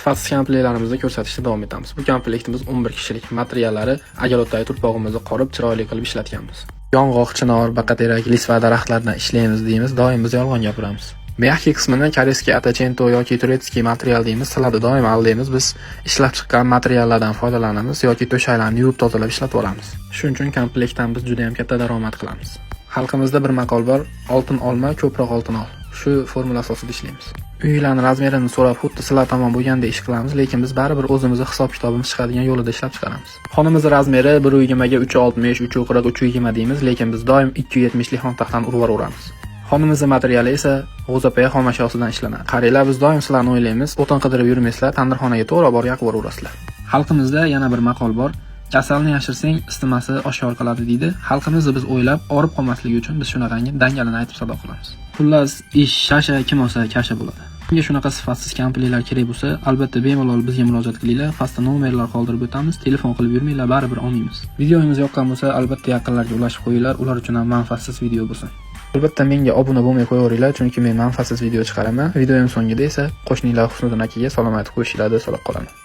Sifatsiz komplektlarimizni ko'rsatishda davom etamiz. Bu komplektimiz 11 kishilik. Materiallari огород dagi turpog'imizni qorib, chiroyli qilib ishlatganmiz. Yong'oq, chinor, baqaterak, листва daraxtlaridan ishlaymiz deymiz, doim biz yolg'on gapiramiz. Мягкий qismini корейский аттаченто yoki турецкий material deymiz. Sizlarni doim aldaymiz. Biz ishlab chiqqan materiallardan foydalanamiz yoki to'shaklarni yuvib, tozalab ishlatib olamiz. Shuning uchun komplektdan biz juda ham katta daromad qilamiz. Xalqimizda bir maqol bor: "Oltin olma, ko'proq oltin ol." Shu formula asosida ishlaymiz. Uylarni razmerini so'rab, xuddi sizlar tomon bo'lgandek ish qilamiz, lekin biz baribir o'zimizni hisob kitobimiz chiqadigan yo'lida ishlab chiqaramiz. Xonamiz razmeri 1,20 ga 3,60, 3,40, 3,20 deymiz, lekin biz doim 2,70 lik xontaxtani urib yuboramiz. Xonamizni materiali esa g'o'zapoya xomashyosidan ishlanadi. Qaranglar, biz doim sizlarni o'ylaymiz, o'tin qidirib yurmaysizlar, tandirxonaga to'g'ri borib yoqib yuboraverasizlar. Xalqimizda yana bir maqol bor: "Kasalni yashirsang, isitmasi oshkor qiladi", deydi. Xalqimizni biz o'ylab, og'rib qolmasligi uchun biz shunaqangi dangalini aytib sado qilamiz. Xullas, ish shasha, kim olsa kasha bo'ladi. Kimga shunaqa sifatsiz komplektlar kerak bo'lsa, albatta bemalol bizga murojaat qilinglar. Pastda nomerlar qoldirib o'tamiz. Telefon qilib yurmanglar, baribir olmaymiz. Videomiz yoqqan bo'lsa, albatta yaqinlarga ulashib qo'yinglar, ular uchun ham manfaatsiz video bo'lsin. Albatta menga obuna bo'lmay qo'yaveringlar, chunki men manfaatsiz video chiqaraman. Videoim so'ngida esa qo'shninglar Husniddin akaga salom aytib qo'yishinglarni so'rab qolaman.